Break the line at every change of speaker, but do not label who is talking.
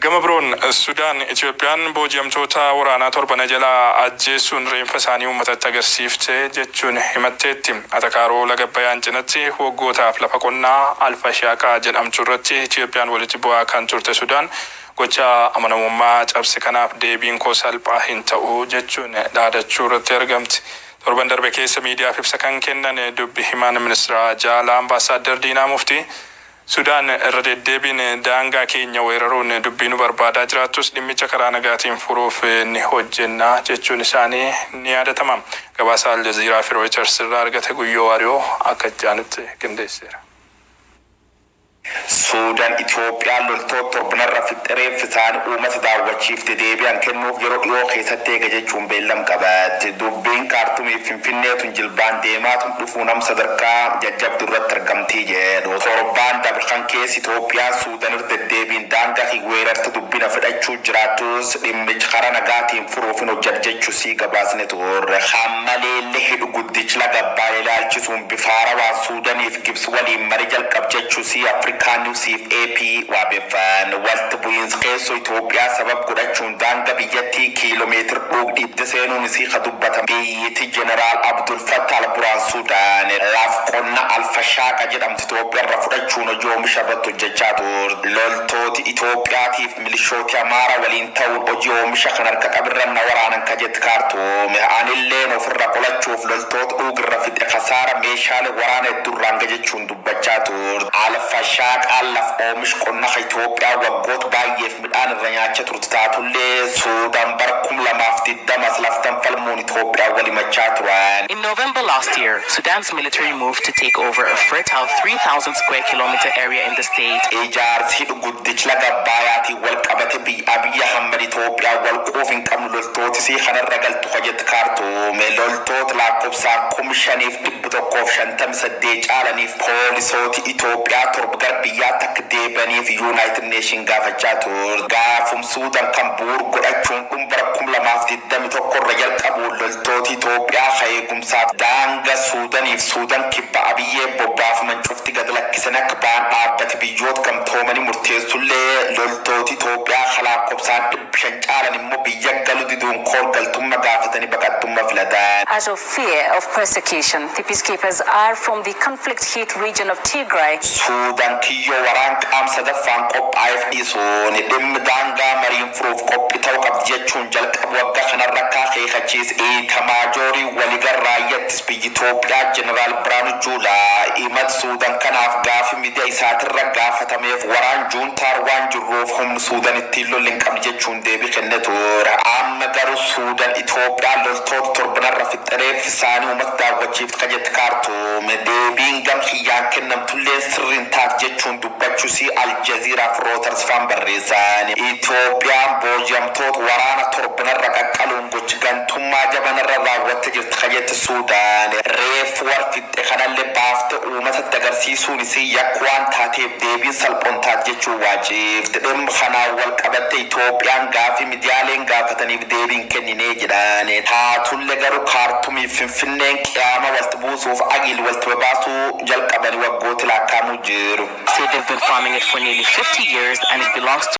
Gama biroon Sudaan Itoophiyaan booji'amtoota waraanaa torba na jalaa ajjeessuun reenfa isaanii uummatatti agarsiifte jechuun himatteetti. Atakaaroo laga Abbayaan cinatti waggootaaf lafa qonnaa Alfashaaqaa jedhamtu irratti Itoophiyaan walitti bu'aa kan turte Sudaan, gocha amanamummaa cabse kanaaf deebiin koo salphaa hin ta'u jechuun dhaadachuu irratti argamti. Torban darbe keessa miidiyaaf ibsa kan kennan dubbi himaan ministira haajaa alaa Ambaasaaddar Diinaa Muftii, Sudaan irra deddeebiin daangaa keenya weeraruun dubbii nu barbaadaa jiraattus dhimmicha karaa nagaatiin furuuf ni hojjenna jechuun isaanii ni yaadatama. Gabaasa Aljaziiraa fi Rooyitars irraa argate Guyyoo Waariyoo akka itti aanutti qindeesseera.
Suudan Itoophiyaan loltoota torbnarra fixxe reeffi isaani uumata daawwachiifte deebi'an kennuuf yeroo dhiyoo keessatti eega jechuun beellam qabatte. Dubbiin Kaartumiif Finfinnee tun jilbaan deemaa tun dhufuun am sadarkaa jajjabdu irratti argamtii jedhu. Torbaan dabre kan keessa Itoophiyaan Suudan irra deddeebiin daangaa kiyya weerarte dubbina fedhachuu jiraatus dhimmich karaa nagaatiin furuufin hojjadha jechusii gabaasne turre. Kan maleelle hidhu guddich laga Abbaay ilaalchisuun bifa haarawaan Suudaniif Gibts waliin marii jalqab jechusii Africa News fi AP waabeffan. Walti bu'iins keessoo Itoophiyaa sabab godhachuun daanga biyyattii kiilomeetir dhuug dhiibde seenuun isii ka dubbatame biyyiti Jeneraal Abdul Fattah al-Burhaan Suudaan laf qonna Al-Fashaaqa jedhamtu Itoophiyaa irra fudhachuun hojii oomisha irratti hojjachaa turte. Loltooti Itoophiyaatiif milishooti Amaaraa waliin ta'uun hojii oomisha kan harka qabirran na waraanan ka jette Kaartuum, anilleen ofirra qolachuuf loltoota dhuug irra fixe kasaara meeshaale waraana heddu irraan ga jechuun dubbachaa turte. Al-Fashaaqaan laf oomish qonna ka Itoophiyaa waggoota baay'eef midhaan irra nyaacha turte taatullee, Suudaan bara 2020 as laftan falmuun Itoophiyaa wal himachaa turan.
In November last year, Sudan's military moved to take over a fertile 3,000 square kilometer area in the state.
Ijaarsi hidhu guddich laga Abbaayaatiin wal qabate biyyi Abiy Ahmad Itoophiyaa wal quuf hin qabnu loltootisii kanarra galtu ka jette Kaartuum, loltoota laakkobsaan 5,158 caalaniif poolisooti Itoophiyaa 7 gara biyyaatti akka deebi'aniif Yuunaayitid Neeshin gaafachaa turte. Gaafum Suudan kan bu'uur godhachuun dhum bara 2021 irra jalqabuun loltooti Itoophiyaa ka eegumsaaf daanga Suudaniif Suudan Kibba Abiyyee bobbaafaman cufti gad lakkisani akka bahan dhaabbati biyyoota gamtoomani murteessullee, loltooti Itoophiyaa ka laakkobsaan 500 caalan immoo biyya galu diduun kool galtumma gaafatani baqattumma filatan.
Out of fear of persecution. The peacekeepers are from the conflict-hit region of Tigray.
Suudan kiyyoo waraan qaam sadaffaan qophaa'eef dhiisuun dhimmi daangaa mariin furuuf qophi ta'u qabdi jechuun jalqaba wagga kanarra akka akeekachiise Itamaajooriin waligal raayyaa ittis biyya Itoophiyaa Jeneraal Biraanu Juulaa himat Suudan kanaaf gaafi midiya isaatirra gaafatameef waraan juuntaar waan jirruuf humn Suudan ittiin lolli hin qabne jechuun deebi kenne ture. Amma garu Suudan Itoophiyaan loltoota torbanarra fixxe reeffi isaanii uummata daawwachiifte ka jette Kaartuum deebiin gam kiyyaan kennamtulleen sirri hin taate jechuun dubbachusii Al Jazeera fi Reuters faan barreessan. Itoophiyaan booji'amtoota waraana torbanarra qaqqaluun gocha gantummaa jaba narra raawwatte jirti ka jette Suudaan, reeffu war fixxe kanalle baafte uumatatti agarsiisuun isii yakka waan taateef deebiin salphoo hin taate jechuun waajiifte. Dhimma kanaan wal qabatte Itoophiyaan gaafii midiyaaleen gaafataniif deebii hin kenninee jedhan. Taatulle garu Kaartumiif Finfinneen qiyaama walti buusuuf agiil walti babaasuu jalqabani waggooti laakkaamuu jiru.
Say they've been farming it for nearly 50 years and it belongs to